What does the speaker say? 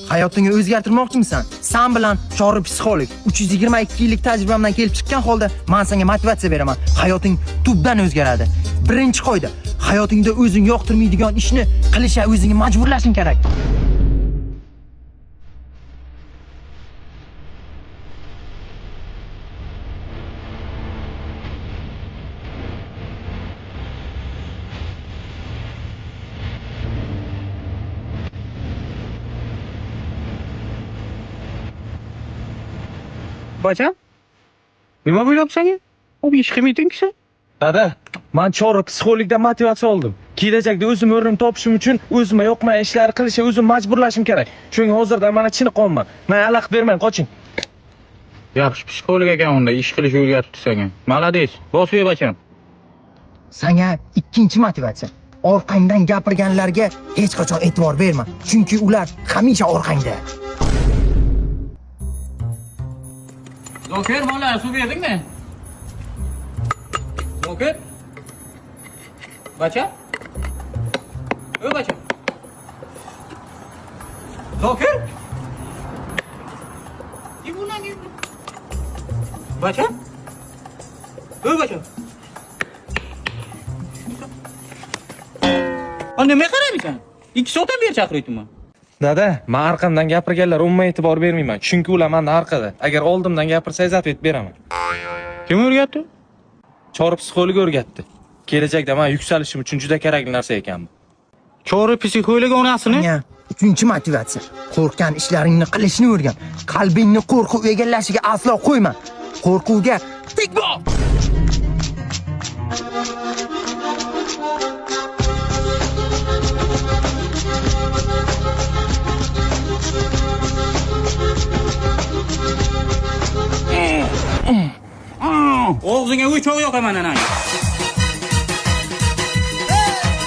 Hayotingni o'zgartirmoqchimisan? San bilan chori psixolog 322 yillik tajribamdan kelib chiqqan holda men senga motivatsiya beraman. Hayoting tubdan o'zgaradi. Birinchi qoida: hayotingda o'zing yoqtirmaydigan ishni qilishga o'zingni majburlashing kerak. Bacham, nima bo'lyapsan? U ish qilmayding kishi. Dada, man chori psixologdan motivatsiya oldim. Kelajakda o'zim o'rnimni topishim uchun o'zimga yoqmagan ishlarni qilishga o'zim majburlashim kerak. Shunga hozirdan mana chiniqyapman. Men aloq bermang, qoching. Yaxshi psixolog ekan unda, ish qilish o'rgatibdi senga. Молодец, bosib bacham. Sanga ikkinchi motivatsiya. Orqangdan gapirganlarga hech qachon e'tibor berma, chunki ular hamisha orqangda. Zokir, bola, suv berdingmi? Zokir? Bacha? Ey bacha. Zokir? Bacha? Ey bacha. A nima qaraysan? 2 soatdan beri chaqiryapman. Dada, men arqamdan gapirganlar umuman e'tibor bermayman, chunki ular meni orqada. Agar oldimdan gapirsangiz, ответ beraman. Kim o'rgatdi? Chori psixolog o'rgatdi. Kelajakda men yuksalishim uchun juda kerakli narsa ekan bu. Chori psixolog onasini. Sanga uchinchi motivatsiya. Qo'rqgan ishlaringni qilishni o'rgan. Qalbingni qo'rquv egallashiga aslo qo'yma. Qo'rquvga tik bor. Og'zingga uchoq yoqaman anang.